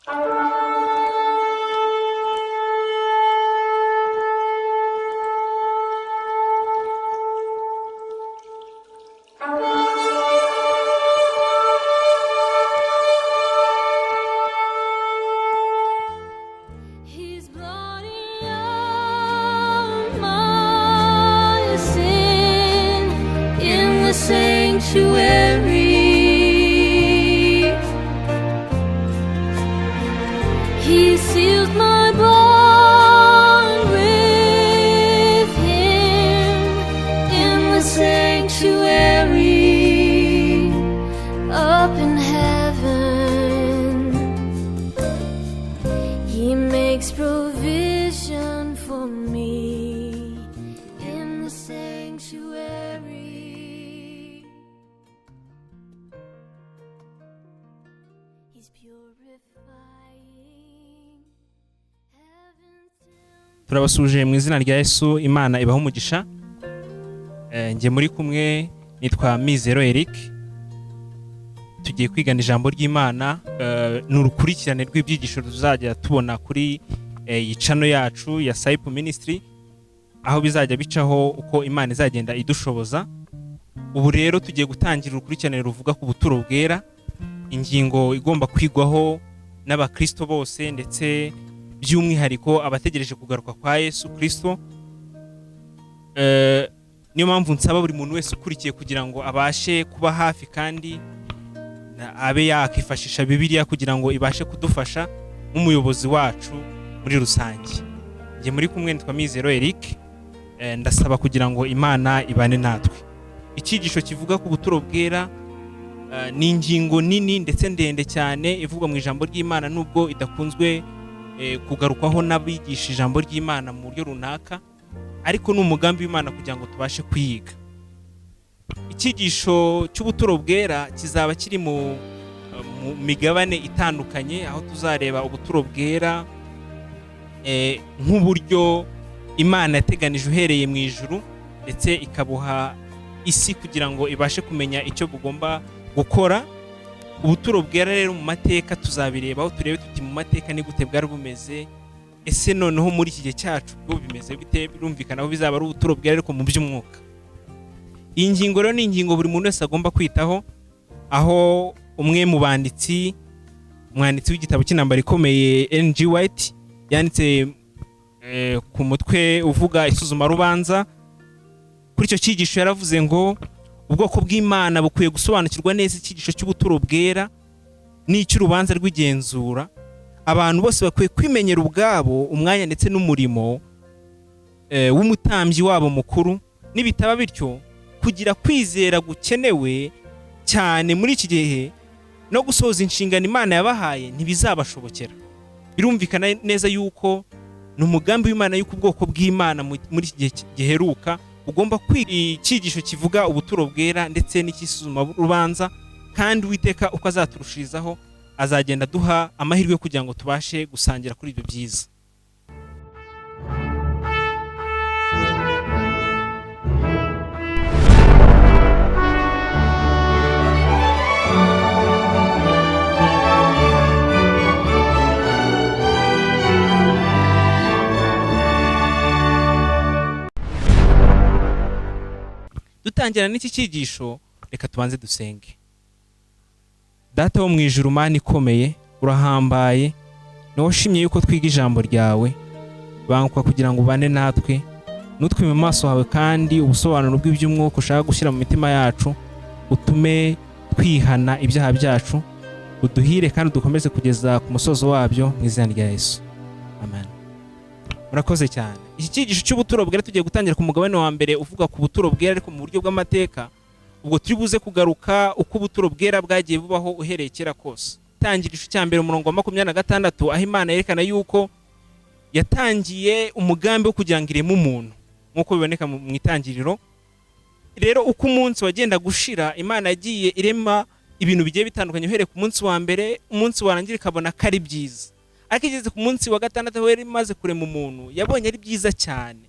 He's blotting out my sin in the sanctuary. He sealed my bond with him in the sanctuary up in heaven. He makes provision for me in the sanctuary. He's purifying heaven's temple. Turabasuje mu izina rya Yesu. Imana ibaha umugisha. Njye muri kumwe nitwa Mizero Eric. Tugiye kwigana ijambo ry'Imana. Ni urukurikirane rw'ibyigisho tuzajya tubona kuri iyi channel yacu ya Saipu Ministry, aho bizajya bicaho uko Imana izagenda idushoboza. Ubu rero tugiye gutangira urukurikirane ruvuga ku buturo bwera, ingingo igomba kwigwaho n'abakristo bose, ndetse by'umwihariko abategereje kugaruka kwa Yesu Kristo. Niyo mpamvu nsaba buri muntu wese ukurikiye kugira ngo abashe kuba hafi kandi abe yakifashisha Bibiliya kugira ngo ibashe kudufasha nk'umuyobozi wacu muri rusange. Njye muri kumwe nitwa Mizero Eric. Ndasaba kugira ngo Imana ibane natwe. Icyigisho kivuga ku buturo bwera ni ingingo nini ndetse ndende cyane ivugwa mu ijambo ry'Imana, nubwo idakunzwe kugarukwaho n'abigisha ijambo ry'Imana mu buryo runaka, ariko ni umugambi w'Imana kugira ngo tubashe kuyiga. Icyigisho cy'ubuturo bwera kizaba kiri mu migabane itandukanye, aho tuzareba ubuturo bwera nk'uburyo Imana yateganije uhereye mu ijuru, ndetse ikabuha isi kugira ngo ibashe kumenya icyo bugomba gukora. Ubuturo bwera rero mu mateka tuzabirebaho, turebe tuti mu mateka ni gute bwari bumeze, ese noneho muri iki gihe cyacu bwo bimeze bite? Birumvikana ko bizaba ari ubuturo bwera ariko mu by'umwuka. Iyi ngingo rero ni ingingo buri muntu wese agomba kwitaho, aho umwe mu banditsi, umwanditsi w'igitabo cy'intambara ikomeye N.G. White, yanditse ku mutwe uvuga isuzumarubanza. Kuri icyo cyigisho yaravuze ngo ubwoko bw'Imana bukwiye gusobanukirwa neza icyigisho cy'ubuturo bwera n'icy'urubanza rw'igenzura. Abantu bose bakwiye kwimenyera ubwabo umwanya ndetse n'umurimo w'umutambyi wabo mukuru. Nibitaba bityo, kugira kwizera gukenewe cyane muri iki gihe no gusohoza inshingano Imana yabahaye ntibizabashobokera. Birumvikana neza yuko ni umugambi w'Imana yuko ubwoko bw'Imana muri iki gihe giheruka ugomba kwiga icyigisho kivuga ubuturo bwera ndetse n'icy'isuzumarubanza, kandi Uwiteka uko azaturushirizaho azagenda aduha amahirwe yo kugira ngo tubashe gusangira kuri ibyo byiza. Dutangira n'iki cyigisho, reka tubanze dusenge. Data wo mu ijuru, Mana ikomeye, urahambaye, ni wowe ushimye yuko twiga ijambo ryawe. Banguka kugira ngo ubane natwe, nutwime mu maso hawe, kandi ubusobanuro bw'iby'umwuka ushaka gushyira mu mitima yacu utume twihana ibyaha byacu, uduhire kandi udukomeze kugeza ku musozo wabyo, mu izina rya Yesu, amen. Murakoze cyane. Iki cyigisho cy'ubuturo bwera tugiye gutangira ku mugabane wa mbere uvuga ku buturo bwera ariko mu buryo bw'amateka. Ubwo turi buze kugaruka uko ubuturo bwera bwagiye bubaho uhereye kera kose. Tangira igice cya mbere umurongo wa 26, aho Imana yerekana yuko yatangiye umugambi wo kugira ngo ireme umuntu, nk'uko biboneka mu itangiriro. Rero uko umunsi wagenda gushira, Imana yagiye irema ibintu bigiye bitandukanye uhereye ku munsi wa mbere, umunsi warangira ikabona ko ari byiza. Ariko igeze ku munsi wa gatandatu, aho yari imaze kurema umuntu, yabonye ari byiza cyane.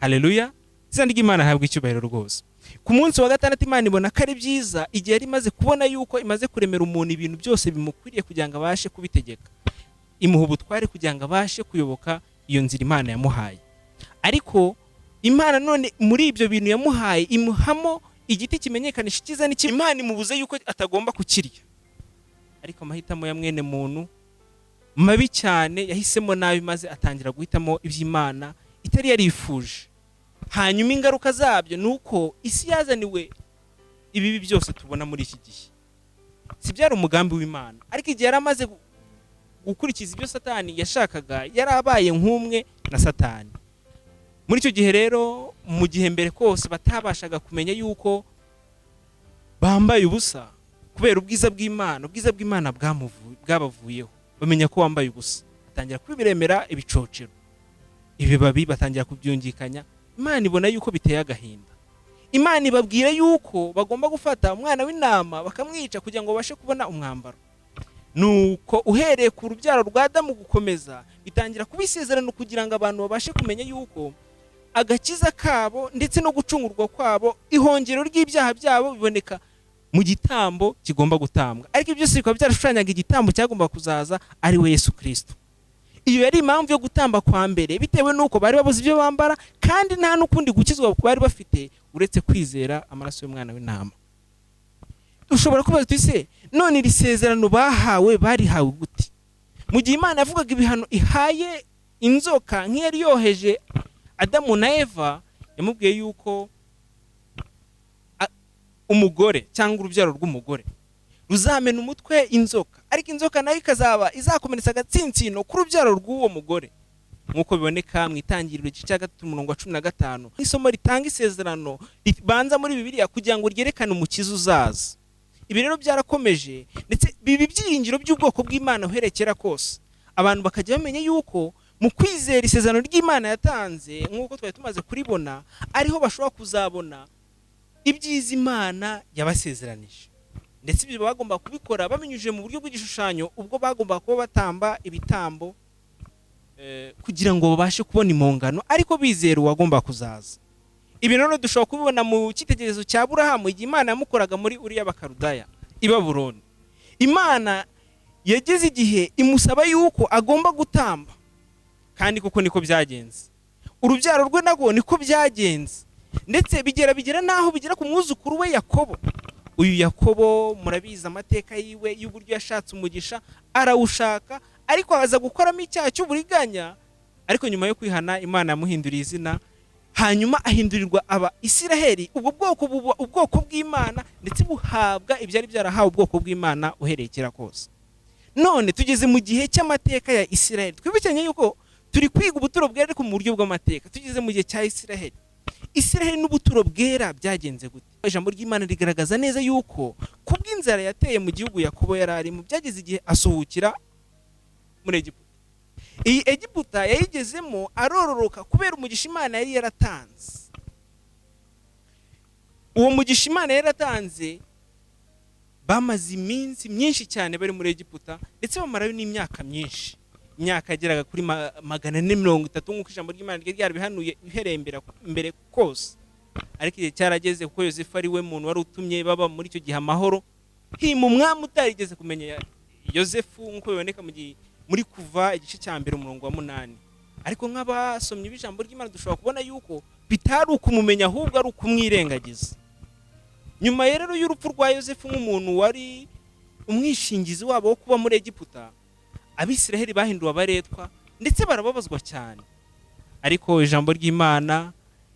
Haleluya, izina ry'Imana ahabwa icyubahiro rwose. Ku munsi wa gatandatu Imana ibona ko ari byiza, igihe yari imaze kubona yuko imaze kuremera umuntu ibintu byose bimukwiriye kugira ngo abashe kubitegeka. Imuha ubutware kugira ngo abashe kuyoboka iyo nzira Imana yamuhaye. Ariko Imana none muri ibyo bintu yamuhaye imuhamo igiti kimenyekanisha icyiza n'ikibi. Imana imubuze yuko atagomba kukirya, ariko amahitamo ya mwene muntu mabi cyane, yahisemo nabi, maze atangira guhitamo iby'Imana itari yarifuje. Hanyuma ingaruka zabyo ni uko isi yazaniwe ibibi byose tubona muri iki gihe. Si byari umugambi w'Imana, ariko igihe yari amaze gukurikiza ibyo Satani yashakaga, yari abaye nk'umwe na Satani. Muri icyo gihe rero, mu gihe mbere kose batabashaga kumenya yuko bambaye ubusa kubera ubwiza bw'Imana, ubwiza bw'Imana bwabavuyeho, bamenya ko wambaye ubusa, batangira kubiremera ibicocero, ibibabi, batangira kubyungikanya. Imana ibona yuko biteye agahinda. Imana ibabwira yuko bagomba gufata umwana w'intama bakamwica kugira ngo babashe kubona umwambaro. Nuko uhereye ku rubyaro rwa Adamu gukomeza, bitangira kuba isezerano kugira ngo abantu babashe kumenya yuko agakiza kabo ndetse no gucungurwa kwabo, ihongero ry'ibyaha byabo, biboneka mu gitambo kigomba gutambwa. Ariko ibyo byose bikaba byarashushanyaga igitambo cyagomba kuzaza, ari we Yesu Kirisito. Iyo yari impamvu yo gutamba kwa mbere, bitewe n'uko bari babuze ibyo bambara, kandi nta n'ukundi gukizwa bari bafite uretse kwizera amaraso y'umwana w'intama. Dushobora kubaza tuti: "Se none iri sezerano bahawe barihawe gute?" Mu gihe Imana yavugaga ibihano ihaye inzoka nk'iyari yoheje Adamu na Eva, yamubwiye yuko umugore cyangwa urubyaro rw'umugore ruzamena umutwe inzoka, ariko inzoka nayo ikazaba izakomeretsa agatsinsino k'urubyaro rw'uwo mugore, nk'uko biboneka mu Itangiriro igice cya 3, umurongo wa 15. Isomo ritanga isezerano ribanza muri Bibiliya kugira ngo ryerekane umukiza uzaza. Ibi rero byarakomeje, ndetse biba ibyiringiro by'ubwoko bw'Imana uhereye kera kose. Abantu bakajya bamenya yuko mu kwizera isezerano ry'Imana yatanze, nk'uko twari tumaze kuribona, ariho bashobora kuzabona ibyiza Imana yabasezeranije. Ndetse ibyo bagomba kubikora babinyujije mu buryo bw'igishushanyo, ubwo bagomba kuba batamba ibitambo kugira ngo babashe kubona impongano, ariko bizera uwagomba kuzaza. Ibi rero dushobora kubibona mu cyitegererezo cya Burahamu, igihe Imana yamukoraga muri Uriya Bakarudaya i Babuloni. Imana yageze igihe imusaba yuko agomba gutamba, kandi koko niko byagenze. Urubyaro rwe narwo niko byagenze, ndetse bigera n'aho bigera ku mwuzukuru we Yakobo. Uyu Yakobo murabizi amateka yiwe y'uburyo yashatse umugisha, arawushaka, ariko aza gukoramo icyaha cy'uburiganya. Ariko nyuma yo kwihana, Imana yamuhinduriye izina, hanyuma ahindurirwa aba Isiraheli. Ubwo bwoko buba ubwoko bw'Imana, ndetse buhabwa ibyari byarahawe ubwoko bw'Imana uhereye kera kose. None tugeze mu gihe cy'amateka ya Isiraheli. Twibukiranye yuko turi kwiga ubuturo bwera, ariko mu buryo bw'amateka. Tugeze mu gihe cya Isiraheli. Isiraheli n'ubuturo bwera byagenze gute? Ijambo ry'Imana rigaragaza neza yuko kubw'inzara yateye mu gihugu Yakobo yari arimo, byageze igihe asuhukira muri Egiputa. Iyi Egiputa yayigezemo arororoka kubera umugisha Imana yari yaratanze. Uwo mugisha Imana yari yaratanze, bamaze iminsi myinshi cyane bari muri Egiputa, ndetse bamarayo n'imyaka myinshi, imyaka yageraga kuri 430, nk'uko ijambo ry'Imana ryari ryarabihanuye uhereye mbere kose. Ariko igihe cyarageze, kuko Yosefu ari we muntu wari utumye baba muri icyo gihe amahoro, hima umwami utarigeze kumenya Yosefu, nk'uko biboneka mu gihe muri Kuva igice cya 1, umurongo wa 8. Ariko nk'abasomyi b'ijambo ry'Imana, dushobora kubona yuko bitari ukumumenya, ahubwo ari ukumwirengagiza. Nyuma rero y'urupfu rwa Yosefu nk'umuntu wari umwishingizi wabo wo kuba muri Egiputa, Abisiraheli bahinduwe abaretwa, ndetse barababazwa cyane. Ariko ijambo ry'Imana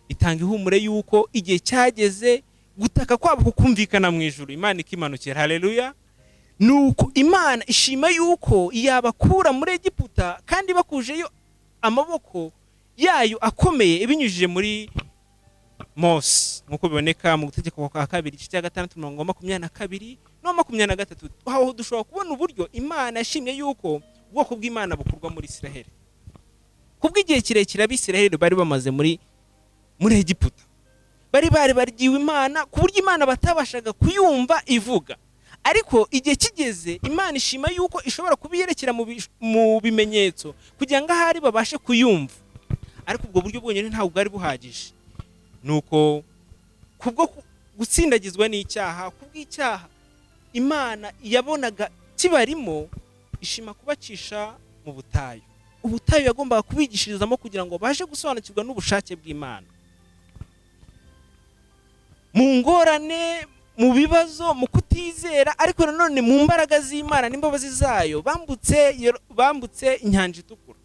ritanga ihumure yuko igihe cyageze gutaka kwabo kukumvikana mu ijuru, Imana ikimanukira. Haleluya! Nuko Imana ishima yuko yabakura muri Egiputa, kandi bakujeyo amaboko yayo akomeye, ibinyujije muri Mose, nk'uko biboneka mu Gutegeka kwa Kabiri igice cya 6, umurongo wa 22 n'uwa 23. Aho dushobora kubona uburyo Imana yashimye yuko ubwoko bw'Imana bukurwa muri Isiraheli. Kubw'igihe kirekire Abisiraheli bari bamaze muri Egiputa, bari baryiwe Imana, ku buryo Imana batabashaga kuyumva ivuga. Ariko igihe kigeze, Imana ishima yuko ishobora kubiyerekera mu bimenyetso kugira ngo ahari babashe kuyumva. Ariko ubwo buryo bwonyine ntabwo bwari buhagije. Nuko kubwo gutsindagizwa n'icyaha, kubw'icyaha Imana yabonaga kibarimo, ishima kubacisha mu Mu butayu. Ubutayu yagombaga kubigishirizamo kugira ngo babashe gusobanukirwa n'ubushake bw'Imana. Mu ngorane, mu bibazo, mu kutizera, ariko nanone mu mbaraga z'Imana n'imbabazi zayo, bambutse inyanja itukura,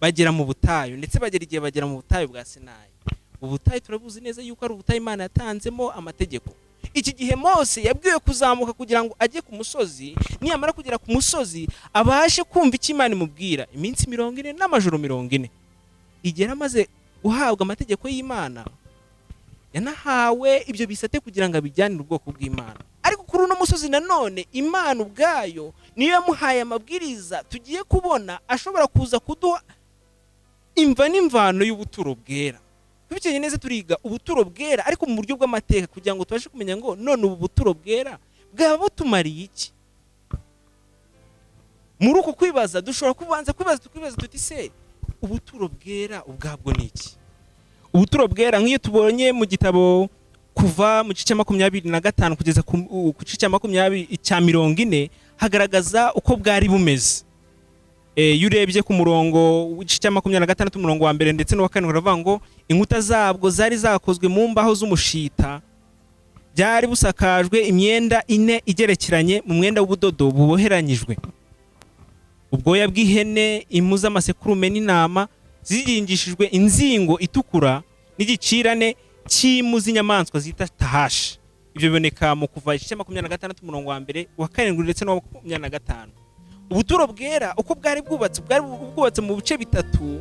bagera mu butayu, ndetse bagera igihe bagera mu butayu bwa Sinayi. Ubutayu turabuzi neza yuko ari ubutayu Imana yatanzemo amategeko. Iki gihe Mose yabwiwe kuzamuka kugira ngo ajye ku musozi, niyamara kugera ku musozi abashe kumva icyo Imana imubwira iminsi 40 n'amajoro 40. Igihe amaze guhabwa amategeko y'Imana, yanahawe ibyo bisate kugira ngo abijyanire ubwoko bw'Imana. Ariko kuri uno musozi nanone Imana ubwayo niyo yamuhaye amabwiriza tugiye kubona ashobora kuza kuduha imva n'imvano y'ubuturo bwera. Tubikeye neza turiga ubuturo bwera ariko mu buryo bw'amateka kugira ngo tubashe kumenya ngo none ubu buturo bwera bwaba butumariye iki. Muri uko kwibaza dushobora kubanza kwibaza tukibaza tuti se ubuturo bwera ubwabwo ni iki? Ubuturo bwera nk'iyo tubonye mu gitabo kuva mu gice cya 25 kugeza ku gice cya 20 cya 40 hagaragaza uko bwari bumeze. Iyo urebye ku murongo w'igice cya 26 umurongo wa mbere ndetse n'uwa karindwi, baravuga ngo inkuta zabwo zari zakozwe mu mbaho z'umushita, byari busakajwe imyenda ine igerekeranye mu mwenda w'ubudodo buboheranyijwe, ubwoya bw'ihene, impu z'amasekurume n'intama zizingishijwe inzingo itukura n'igicirane cy'impu z'inyamaswa zita tahashi. Ibyo biboneka mu kuva igice cya 26 umurongo wa mbere, wa karindwi ndetse n'uwa 25. Ubuturo bwera uko bwari bwubatse, bwari bwubatse mu bice bitatu: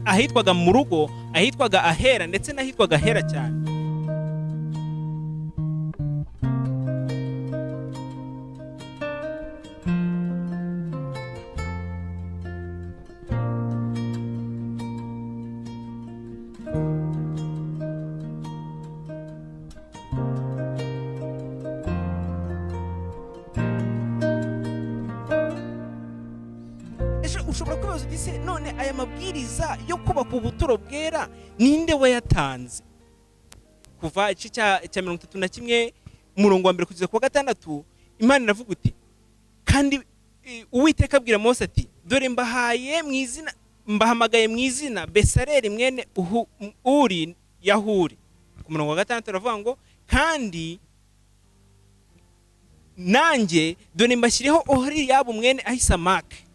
ahitwaga mu rugo, ahitwaga ahera ndetse n'ahitwaga ahera cyane. Ese ushobora kwibaza uti se none aya mabwiriza yo kubaka ubuturo bwera ninde wayatanze? Kuva igice cya 31 umurongo wa mbere kugeza ku wa gatandatu, Imana iravuga uti kandi Uwiteka abwira Mose ati dore mbahaye mu izina, mbahamagaye mu izina Besareli mwene Uri Yahuri. Ku murongo wa gatandatu aravuga ngo kandi nanjye dore mbashyireho Oholiyabu mwene Ahisamaki.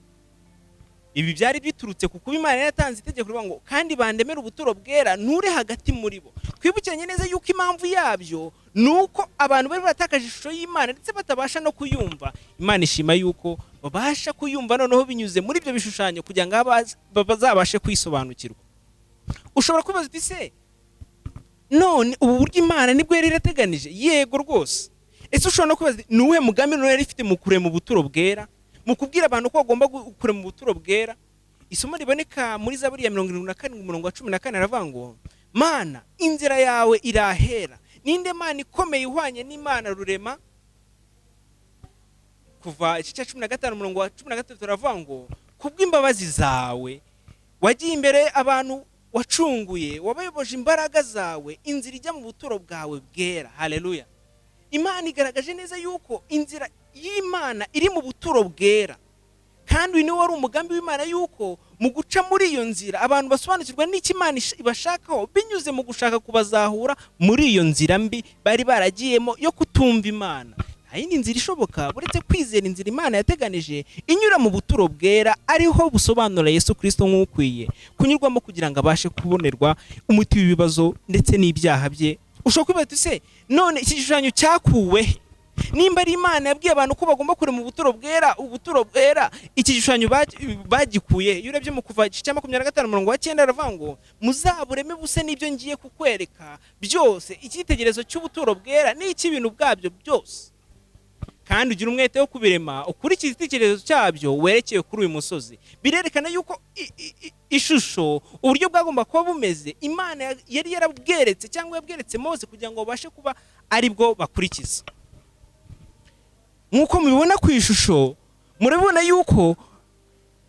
Ibi byari biturutse ku kuba Imana yaratanze itegeko rivuga ngo kandi bandemere ubuturo bwera nture hagati muri bo. Twibukiranye neza yuko impamvu yabyo ni uko abantu bari baratakaje ishusho y'Imana ndetse batabasha no kuyumva. Imana ishima yuko babasha kuyumva noneho binyuze muri ibyo bishushanyo kugira ngo bazabashe kwisobanukirwa. Ushobora kwibaza uti se none ubu buryo Imana nibwo yari irateganije? Yego rwose. Ese ushobora no kwibaza ni uwuhe mugambi noneho yari ifite mu kurema ubuturo bwera, mu kubwira abantu ko bagomba kurema ubuturo bwera? Isomo riboneka muri Zaburi ya 77 umurongo wa 14 aravuga ngo Mana inzira yawe irahera, ninde Mana ikomeye ihwanye n'Imana rurema? Kuva igice cya 15 umurongo wa 13 aravuga ngo kubw'imbabazi zawe wagiye imbere abantu wacunguye, wabayoboje imbaraga zawe inzira ijya mu buturo bwawe bwera. Haleluya. Imana igaragaje neza yuko inzira y'Imana iri mu buturo bwera, kandi uyu niwo wari umugambi w'Imana yuko mu guca muri iyo nzira abantu basobanukirwa n'icyo Imana ibashakaho binyuze mu gushaka kubazahura muri iyo nzira mbi bari baragiyemo yo kutumva Imana. Nta yindi nzira ishoboka uretse kwizera inzira Imana yateganije inyura mu buturo bwera, ariho busobanura Yesu Kristo nk'ukwiye kunyurwamo kugira ngo abashe kubonerwa umuti w'ibibazo ndetse n'ibyaha bye. Ushobora kwibaza uti se none iki gishushanyo cyakuwe he? Nimba ari Imana yabwiye abantu ko bagomba kurema ubuturo bwera, ubuturo bwera iki gishushanyo bagikuye. Iyo urebye mu kuva igice cya 25 umurongo wa 9 aravuga ngo muzabureme buse n'ibyo ngiye kukwereka byose, icyitegererezo cy'ubuturo bwera n'icy'ibintu bwabyo byose, kandi ugira umwete wo kubirema ukurikize igitekerezo cyabyo werekeye kuri uyu musozi. Birerekana yuko ishusho uburyo bwagomba kuba bumeze Imana yari yarabweretse cyangwa yabweretse Mose kugira ngo babashe kuba aribwo bakurikiza. Nk'uko mubibona ku ishusho, murabibona yuko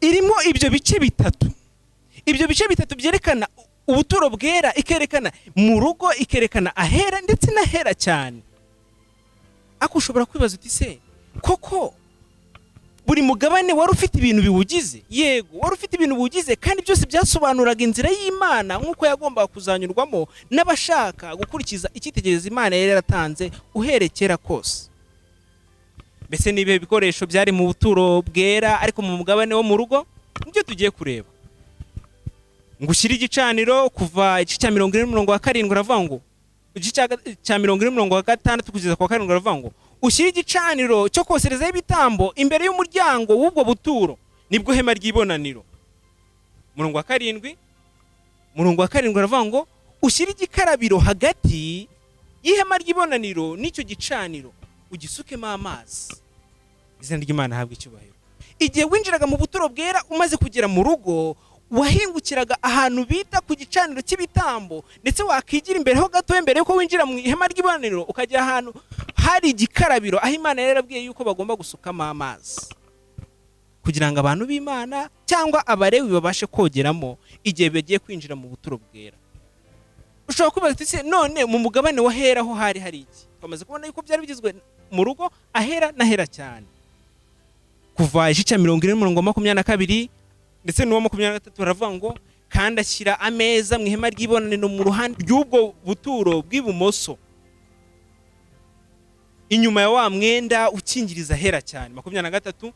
irimo ibyo bice bitatu. Ibyo bice bitatu byerekana ubuturo bwera, ikerekana mu rugo, ikerekana ahera ndetse n'ahera cyane. Ariko ushobora kwibaza uti se koko Buri mugabane wari ufite ibintu biwugize. Yego, wari ufite ibintu biwugize, kandi byose byasobanuraga inzira y'Imana nk'uko yagombaga kuzanyurwamo n'abashaka gukurikiza icyitegererezo Imana yari yaratanze uhereye kera kose. Mbese ni ibihe bikoresho byari mu buturo bwera ariko mu mugabane wo mu rugo? Nibyo tugiye kureba. Ngo ushyire igicaniro, kuva igice cya 40:7 uravuga ngo, igice cya 40:6 kugeza ku wa 7 uravuga ngo ushyire igicaniro cyo koserezaho ibitambo imbere y'umuryango w'ubwo buturo, nibwo hema ry'ibonaniro. Umurongo wa 7, umurongo wa 7 uravuga ngo ushyire igikarabiro hagati y'ihema ry'ibonaniro n'icyo gicaniro, ugisukemo amazi. Izina ry'Imana ahabwe icyubahiro. Igihe winjiraga mu buturo bwera umaze kugera mu rugo, wahingukiraga ahantu bita ku gicaniro cy'ibitambo, ndetse wakigira imbere ho gato mbere yuko winjira mu ihema ry'ibonaniro, ukajya ahantu hari igikarabiro, aho Imana yari yarabwiye yuko bagomba gusukamo amazi kugira ngo abantu b'Imana cyangwa Abalewi babashe kogeramo igihe bagiye kwinjira mu buturo bwera. Ushobora kwibaza uti se none mu mugabane wa hera ho hari hari iki? Twamaze kubona yuko byari bigizwe mu rugo ahera n'ahera cyane. Kuva igice cya 40:22 ndetse n'uwa 23 baravuga ngo kandi ashyira ameza mu ihema ry'ibonaniro mu ruhande rw'ubwo buturo bw'ibumoso, inyuma ya wa mwenda ukingiriza ahera cyane. 23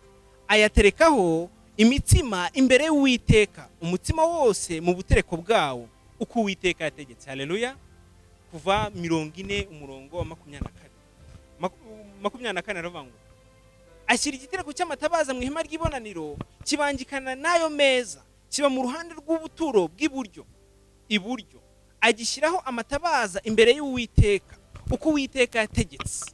ayaterekaho imitsima imbere y'Uwiteka, umutsima wose mu butereko bwawo uko Uwiteka yategetse. Haleluya. Kuva 40:22, 24 aravuga ngo ashyira igitereko cy'amatabaza mu ihema ry'ibonaniro, kibangikana n'ayo meza, kiba mu ruhande rw'ubuturo bw'iburyo iburyo, agishyiraho amatabaza imbere y'Uwiteka uko Uwiteka yategetse.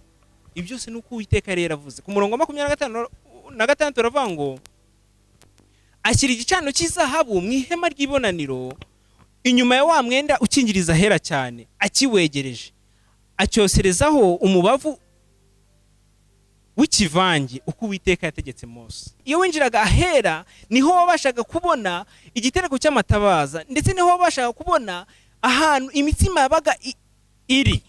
Ibyo byose ni uko Uwiteka yari yaravuze. Ku murongo wa 26 aravuga ngo ashyira igicaniro cy'izahabu mu ihema ry'ibonaniro inyuma ya wa mwenda ukingiriza ahera cyane, akiwegereje acyoserezaho umubavu w'ikivange uko Uwiteka yategetse Mose. Iyo winjiraga ahera niho wabashaga kubona igitereko cy'amatabaza, ndetse niho wabashaga kubona ahantu imitsima yabaga iri.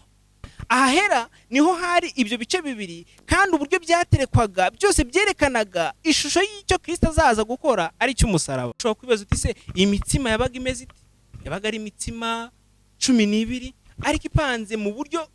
Ahera niho hari ibyo bice bibiri, kandi uburyo byaterekwaga byose byerekanaga ishusho y'icyo Kristo azaza gukora ari cy'umusaraba. Ushobora kwibaza uti se iyi mitsima yabaga imeze ite? Yabaga ari imitsima 12 ariko ipanze mu buryo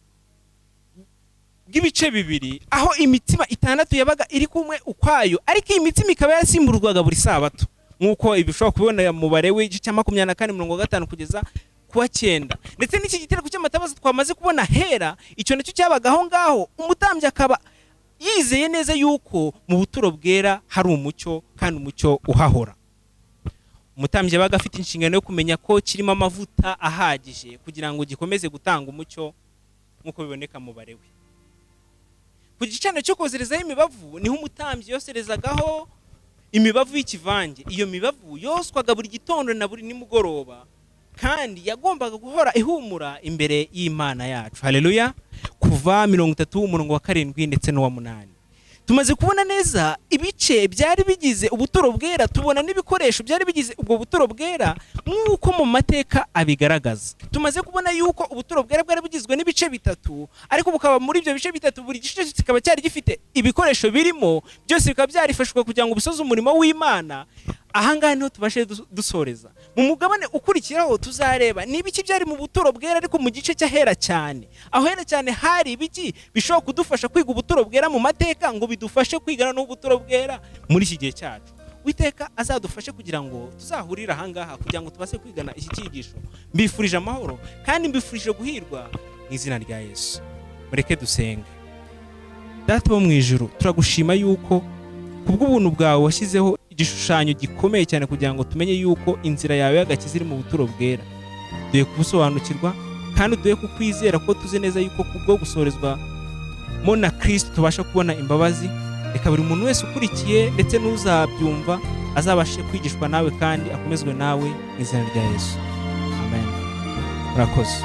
bw'ibice bibiri, aho imitsima 6 yabaga iri kumwe ukwayo, ariko iyi mitsima ikaba yarasimburwaga buri sabato, nk'uko ibi ushobora kubibona mu mubare w'igice cya 24:5 kugeza ku wa 9. Ndetse n'iki gitereko cy'amatabaza twamaze kubona hera, icyo nacyo cyabaga aho ngaho, umutambyi akaba yizeye neza yuko mu buturo bwera hari umucyo, kandi umucyo uhahora. Umutambyi yabaga afite inshingano yo kumenya ko kirimo amavuta ahagije kugira ngo gikomeze gutanga umucyo nk'uko biboneka mu Balewi. Ku gicaniro cyo kozerezaho imibavu niho umutambyi yoserezagaho imibavu y'ikivange. Iyo mibavu yoswaga buri gitondo na buri nimugoroba, kandi yagombaga guhora ihumura imbere y'Imana yacu. Haleluya. Kuva 30:7 ndetse n'uwa 8. Tumaze kubona neza ibice byari bigize ubuturo bwera, tubona n'ibikoresho byari bigize ubwo buturo bwera nk'uko mu mateka abigaragaza. Tumaze kubona yuko ubuturo bwera bwari bugizwe n'ibice bitatu, ariko bukaba muri ibyo bice bitatu buri gice kikaba cyari gifite ibikoresho birimo, byose bikaba byarifashishwa kugira ngo bisoze umurimo w'Imana. Aha ngaha niho tubashe dusoreza. Mu mugabane ukurikiraho tuzareba ni ibiki byari mu buturo bwera ariko mu gice cy'ahera cyane. Aho hera cyane hari ibiki bishobora kudufasha kwiga ubuturo bwera mu mateka, ngo bidufashe kwigana n'ubuturo bwera muri iki gihe cyacu. Uwiteka azadufashe kugira ngo tuzahurire aha ngaha kugira ngo tubashe kwigana iki cyigisho. Mbifurije amahoro kandi mbifurije guhirwa mu izina rya Yesu. Mureke dusenge. Data wo mu ijuru, turagushima yuko kubw'ubuntu bwawe washyizeho igishushanyo gikomeye cyane kugira ngo tumenye yuko inzira yawe y'agakiza iri mu buturo bwera. Duhe kubusobanukirwa kandi duhe kukwizera ko tuzi neza yuko kubwo gusorezwa mo na Kristo tubasha kubona imbabazi. Reka buri muntu wese ukurikiye ndetse n'uzabyumva azabashe kwigishwa nawe kandi akomezwe nawe mu izina rya Yesu. Amen. Murakoze.